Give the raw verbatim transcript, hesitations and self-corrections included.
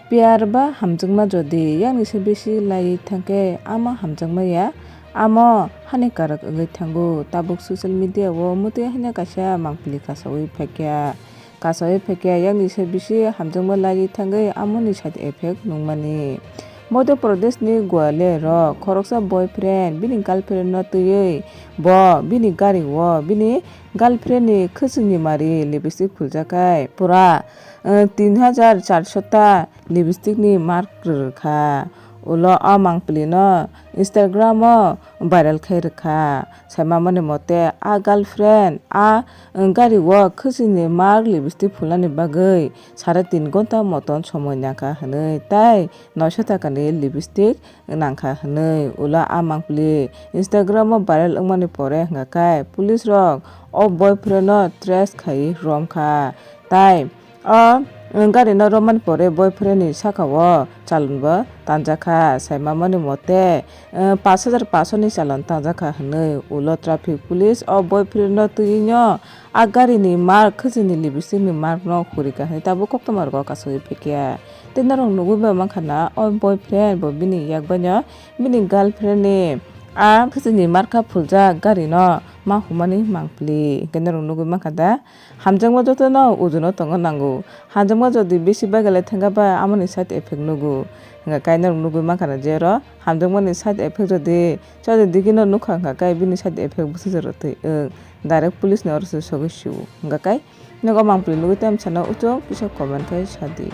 Piyar ba hamjakma jodi yakni se bisi laiwi thangkhe amo hamjakma ya, amo hanikarok wngwi thango. Tabuk social media o mwtwi haino kaisa mangpili kasawi phaikha. Kasawi phaikha yakni se bisi hamjakma laiwi thangwi amoni side effect nungmani. Madhya Pradesh ni Gwalior o khoroksa boyfriend bini girlfriend no twiwi bo bini gari o bini girlfriend ni khwchwng ni mari lipstick phuljakhai pura, eh, tin hajar charso ta lipstick ni mark rwrwkha. Ulo o mangpili no Instagram o viral khai rwkha. Saimamani mote, a girlfriend a, eh, gari o khwchwng ni mark lipstick phulnani bagwi sare tin ghonta moton somoi nangkha hwnwi tei noisho taka ni lipstick nangkha hwnwi ulo a mangpili Instagram o viral wngmani pore hwnkha khe police rok o boyfriend no trace khai romkha. Tai o gari no romani pore boyfriend ni saka o chalon bo tanjakha. Saimamani mote, eh, pash hajar pash ni chalon tanjakha hwnwi ulo traffic police o boyfriend no twiwi no a gari ni mark khwchwng ni lipstick ni mark no hurika hwnwi tabuk koktwma rogo kasawi phaikha. Tei norok nugwi bai mankha na o boyfriend bo bini yak bai no bini girlfriend ni a khwchwng ni mark kha phuljak gari no ma humani mangpili. Hwnkhe norok nugwi mankha da hamjakma joto no ujuno tongo nango. Hamjakma jodi bisi bagale thangkha ba amoni side effect nugo. Hwnkha khe norok nugwi mankha na je oro hamjakmani side effect jodi chode digino nukha hwnkha khe bini side effect bwsajak rw twi wng. Direct police ni oro se sogwi sio. Hwnkha khe nogo mangpili nugwi tei msana uchuk kisa comment khai sadi.